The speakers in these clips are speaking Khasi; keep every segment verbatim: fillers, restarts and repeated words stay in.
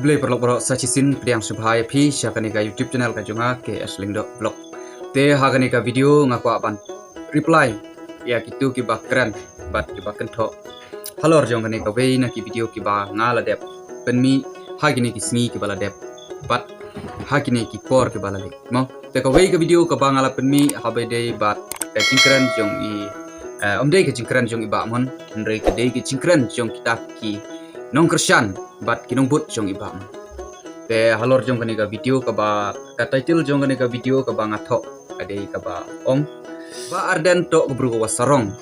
Khublei paralok baroh sa shisien, pdiang sngewbha ïa phi sha kane ka YouTube channel ka jong nga, K S Lyngdoh Vlog. Te ha kane ka video nga kwah ban reply ïa kito kiba kren bad kiba kynthoh halor jong kane kawei na ki video kiba nga la dep pynmih ha kine ki sngi kiba la dep bad ha kine ki por kiba la leit, mo. Te kawei ka video kaba nga la pynmih haba ïadei bad ka jingkren jong i, eh, ym dei ka jingkren jong i Bah Mon, hynrei ka dei ka jingkren jong kita ki nongkyrshan bad ki nongbud jong i Bah Mon. Te halor jong kane ka video kaba, ka title jong kane ka video kaba nga thoh ka dei kaba ong, Bah Ardent toh ka briew kawa sarong,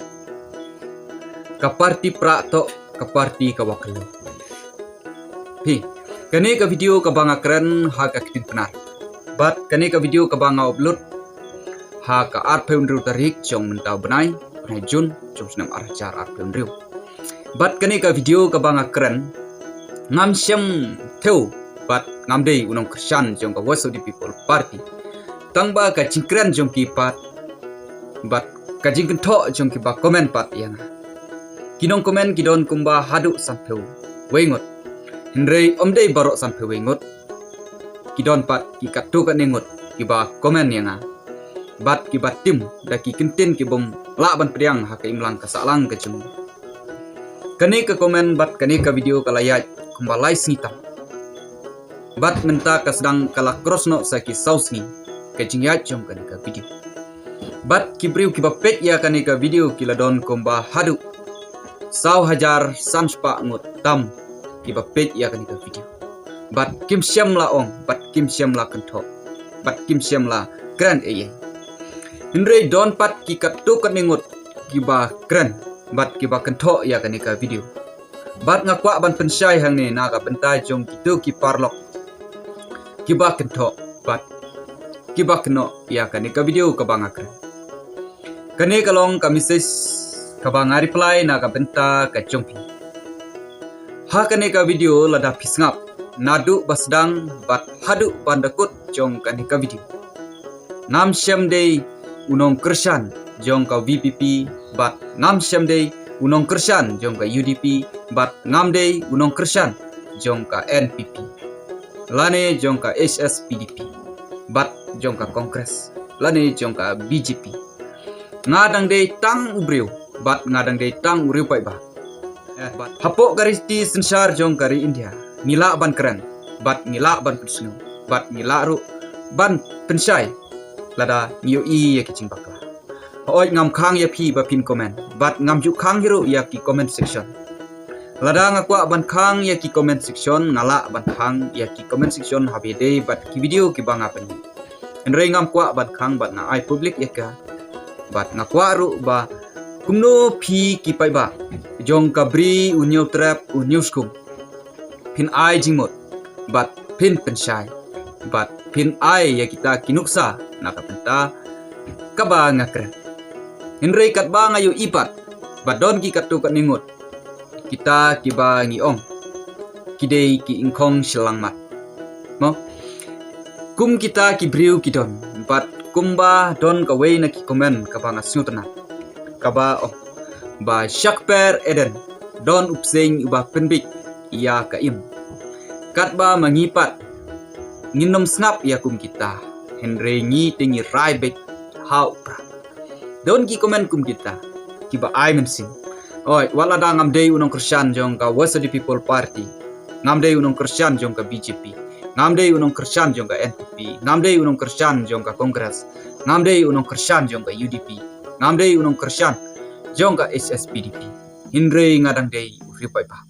ka party prah toh ka party kawa khlem. Phi, kane ka video kaba nga kren ha ka ktien Pnar. Bad kane ka video kaba nga upload ha ka arphew hynriew tarik jong mynta u bnai, bnai Jun, jong snem ar hajar arphew hynriew. Bad kane ka video kaba nga kren, ngam shem thew bad ngam dei u nongkyrshan jong ka Voice of the People Party. Tangba ka jingkren jong ki pat bad ka jingkynthoh jong kiba comment pat ïa nga, ki nongcomment ki don kumba haduh sanphew wei ngut. Hynrei ym dei baroh sanphew wei ngut, ki don pat ki katto katne ngut kiba comment ïa nga bad kiba tim da ki kyntien kibym lah ban pdiang ha ka imlang ka sahlang ka jong nga. Kane ka comment bad kane ka video ka la ïaid kumba lai sngi tam. Bad mynta ka sdang ka la cross noh sa ki saw sngi ka jingïaid jong kane ka video. Bad ki briew kiba peit ïa kane ka video ki la don kumba haduh saw hajar san spah ngut tam kiba peit ïa kane ka video. Bad kim shem la ong, bad kim shem la kynthoh, bad kim shem la kren ei ei. Hynrei don pat ki katto katne ngut kiba kren bad kiba kynthoh ïa kane ka video. Bad nga kwah ban pynshai hangne na ka bynta jong kito ki paralok kiba kynthoh bad kiba kynnoh ïa kane ka video kaba nga kren. Kane ka long ka message kaba nga reply na ka bynta ka jong phi. Ha kane ka video lada phi sngap naduh ba sdang bad haduh ban da kut jong kane ka video, ngam shem dei u nongkyrshan jong ka V P P bad ngam shem dei u nongkyrshan jong ka U D P bad ngam dei u nongkyrshan jong ka N P P lane jong ka H S P D P bad jong ka Congress lane jong ka B J P. Nga dang dei tang u briew bad nga dang dei tang u riewpaidbah. Eh, bad hapoh ka riti synshar jong ka ri India ngi lah ban kren bad ngi lah ban pynsngew bad ngi lah ruh ban pynshai lada ngi ïohi ïa ki jingbakla. Hooid, ngam khang ïa phi ba phin comment bad ngam ju khang hi ruh ïa ki comment section. Lada nga kwah ban khang ïa ki comment section nga lah ban khang ïa ki comment section haba ïadei bad ki video kiba nga pynmih. Hynrei ngam kwah ban khang bad nga ai public ïa ka. Bad nga kwah ruh ba kumno phi ki paidbah jong ka Bri U Hynñiewtrep U Hynñiewskum phin ai jingmut bad phin pynshai bad phin ai ïa kita ki nuksa na ka bynta kaba nga kren. Hynrei katba nga ïohi pat ba don ki katto katne ngut kita kiba ngi ong ki dei ki ingkhong shyllangmat, mo. Kum kita ki briew ki don bad kumba don kawei na ki comment kaba nga sngewtynnat kaba ong ba shakper Eden don u bseiñ uba pynbeit ïa ka im. Katba ma ngi pat ngin ym sngap ïa kum kita, hynrei ngi te ngi rai beit ha u prah. Don ki comment kum kita kiba ai mynsiem. Oi, wat lada ngam dei u nongkyrshan jong ka Voice of the People Party, ngam dei u nongkyrshan jong ka B J P, ngam dei u nongkyrshan jong ka N P P, ngam dei u nongkyrshan jong ka Congress, ngam dei u nongkyrshan jong ka U D P, ngam dei u nongkyrshan jong ka H S P D P. Hynrei nga dang dei u riewpaidbah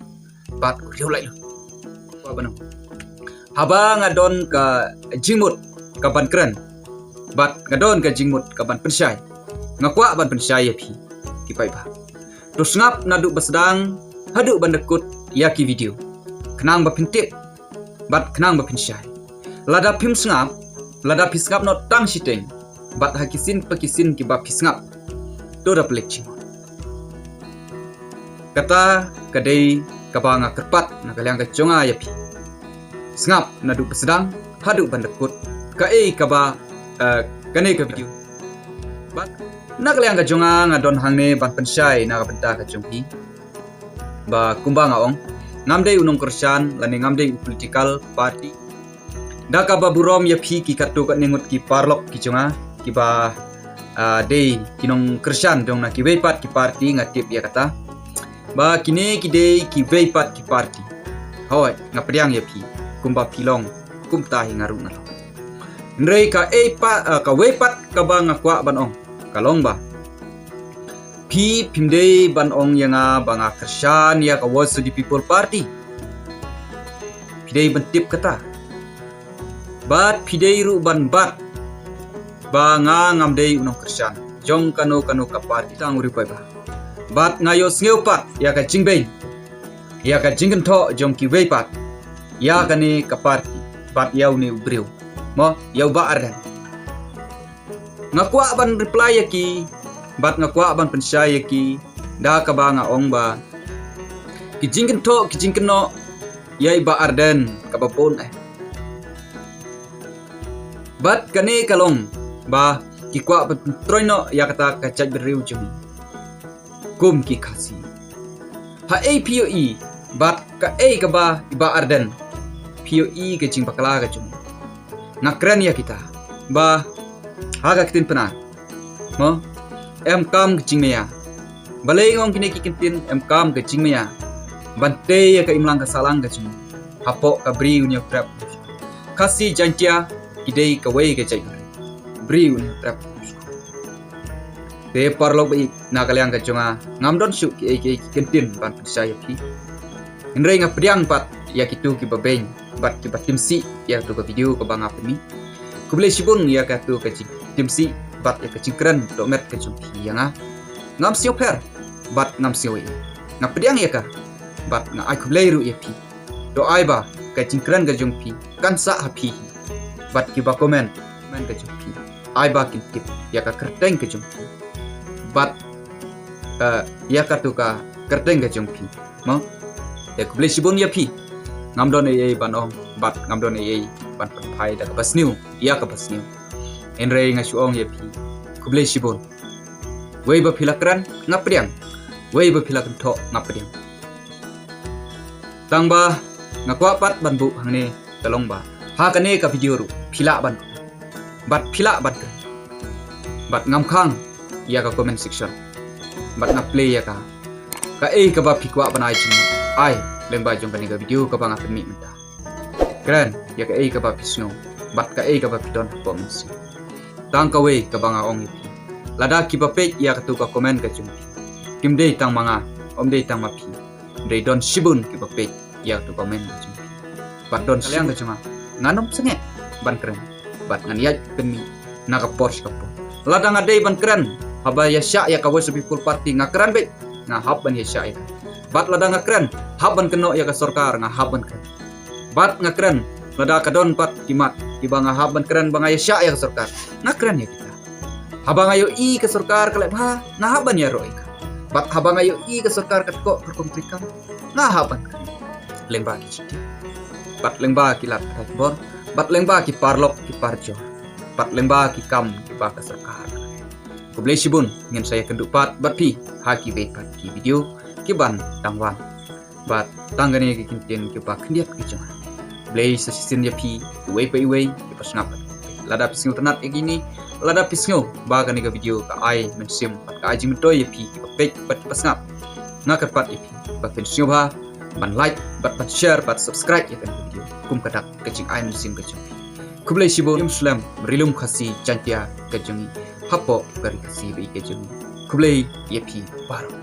bad u riewlaitluid. Haba nga don ka jingmut ka ban kren bad nga don ka jingmut ka ban pynshai, nga kwah ban pynshai ïa phi ki paidbah. To sngap naduh ba sdang haduh ban da kut ïa ki video khnang ba phin tip bad khnang ba phin shai. Lada phim sngap, lada phi sngap noh tang shiteng bad ha ki sien pa ki sien kiba phi sngap, to da pynleit jingmut. Kata ka dei kaba nga kyrpad na ka liang ka jong nga ïa phi. Sngap naduh ba sdang haduh ban da kut kaei kaba, eh, kane ka video. Bad na ka liang ka jong nga nga don hangne ban pynshai na ka bynta ka jong phi. Ba kumba nga ong, ngam dei u nongkyrshan lane ngam dei u political party. Da kaba burom ïa phi ki katto katne ngut ki paralok ki jong nga kiba, ah, dei ki nongkyrshan jong na kiwei pat ki party, nga tip ïa kata ba kine ki dei kiwei pat ki party. Hooid, nga pdiang ïa phi, kumba phi long kumta hi nga ruh nga long. Hynrei kaei pat, ah, kawei pat kaba nga kwah ban ong ka long ba phi phim dei ban ong ïa nga ba nga kyrshan ïa ka Voice of the People Party. Phi dei ban tip kata. Bad phi dei ruh ban bat ba nga ngam dei u nongkyrshan jong kano kano ka party tang u riewpaidbah. Bad nga ïohsngew pat ïa ka jingbeiñ, ïa ka jingkynthoh jong kiwei pat ïa kane ka party bad ïa une u briew, mo, ïa u Bah Ardent. Nga kwah ban reply ïa ki bad nga kwah ban pynshai ïa ki da kaba nga ong ba ki jingkynthoh ki jingkynnoh ïa i Bah Ardent kaba bun eh. Bad kane ka long ba ki kwah ban pyntroiñ noh ïa kata ka jaitbynriew jong ngi kum ki Khasi. Haei phi ïohi bad kaei kaba i Bah Ardent, phi ïohi ka jingbakla ka jong ngi? Nga kren ïa kita ba ha ka ktien Pnar, mo, em kam ka jingmaïa. Balei nga ong kine ki kyntien em kam ka jingmaïa? Ban tei ïa ka imlang ka sahlang ka jong ngi hapoh ka Bri u Hynñiewtrep. Khasi Jaiñtia ki dei kawei ka jait Bri u Hynñiewtrep. Te paralok ba ïeit, na ka liang ka jong nga ngam don shuh kiei kiei ki kyntien ban pynshai ïa phi. Hynrei nga pdiang pat ïa kito kiba beiñ bad kiba timsih ïa kato ka video kaba nga pynmih. Khublei shibun ïa kato ka jingtimsih bad ïa ka jingkren dohmet ka jong phi ïa nga. Ngam sngew pher bad ngam sngew ei. Nga pdiang ïa ka bad nga ai khublei ruh ïa phi. To ai ba ka jingkren ka jong phi kan sah ha phi hi. Bad kiba comment, comment ka jong phi, ai ba kin tip ïa ka kyrteng ka jong phi. Bad, eh, ïa kato ka kyrteng ka jong phi, mo. Te khublei shibun ïa phi. Ngam don ei ei ban ong bad ngam don ei ei ban pynphai da kaba sniew ïa kaba sniew. Hynrei nga shu ong ïa phi, khublei shibun. Wei ba phi la kren nga pdiang, wei ba phi la kynthoh nga pdiang. Tang ba nga kwah pat ban buh hangne ka long ba ha kane ka video ruh phi lah ban, bad phi lah ban kren. Bad ngam khang ïa ka comment section bad nga play ïa ka. Kaei kaba phi kwah ban ai jingmut, ai lyngba jong kane ka video kaba nga pynmih mynta. Kren ïa kaei kaba phi sngew bad kaei kaba phi don hapoh mynsiem. Tang kawei kaba nga ong ïa phi, lada kiba peit ïa kato ka comment ka jong phi kim dei tang ma nga, ym dei tang ma phi, dei don shibun kiba peit ïa kato ka comment ka jong phi. Bad don shibun ka jong nga, ngan ym sangeh ban kren bad ngan ïaid pynmih na ka por sha ka por. Lada nga dei ban kren haba ïashah ïa ka Voice of People Party nga kren beit, nga hap ban ïashah ïa ka. Bad lada nga kren hap ban kynnoh ïa ka sorkar nga hap ban kren. Bad nga kren lada ka don pat ki mat kiba nga hap ban kren ba nga ïashah ïa ka sorkar, nga kren ïa kita. Haba nga ïohi ka sorkar ka leh bha nga hap ban ïaroh ïa ka. Bad haba nga ïohi ka sorkar ka tkoh ka rukom treikam nga hap ban kren. Lyngba ki jingtip bad lyngba ki lad pathai khubor bad lyngba ki paralok ki parajor bad lyngba ki kam kiba ka sorkar. Khublei shibun, ngin sa ïakynduh pat bad phi ha kiwei pat ki video kiban dang wan. Bad tang kane ki kyntien kiba khyndiat ki jong nga. Khublei sa shisien ïa phi iwei pa iwei, ïa pasngap bad phi. Lada phi sngewtynnat ïa kine, lada phi sngew ba kane ka video ka ai mynsiem bad ka ai jingmyntoi ïa phi kiba peit bad kiba sngap, nga kyrpad ïa phi ba phin sngewbha ban like bad ban share bad subscribe ïa kane ka video kum ka dak ka jingai mynsiem ka jong phi. Khublei shibun, ïa u slem ri lum Khasi Jaiñtia ka jong ngi hapoh ka ri Khasi ba ïeit ka jong ngi. Khublei ïa phi baroh.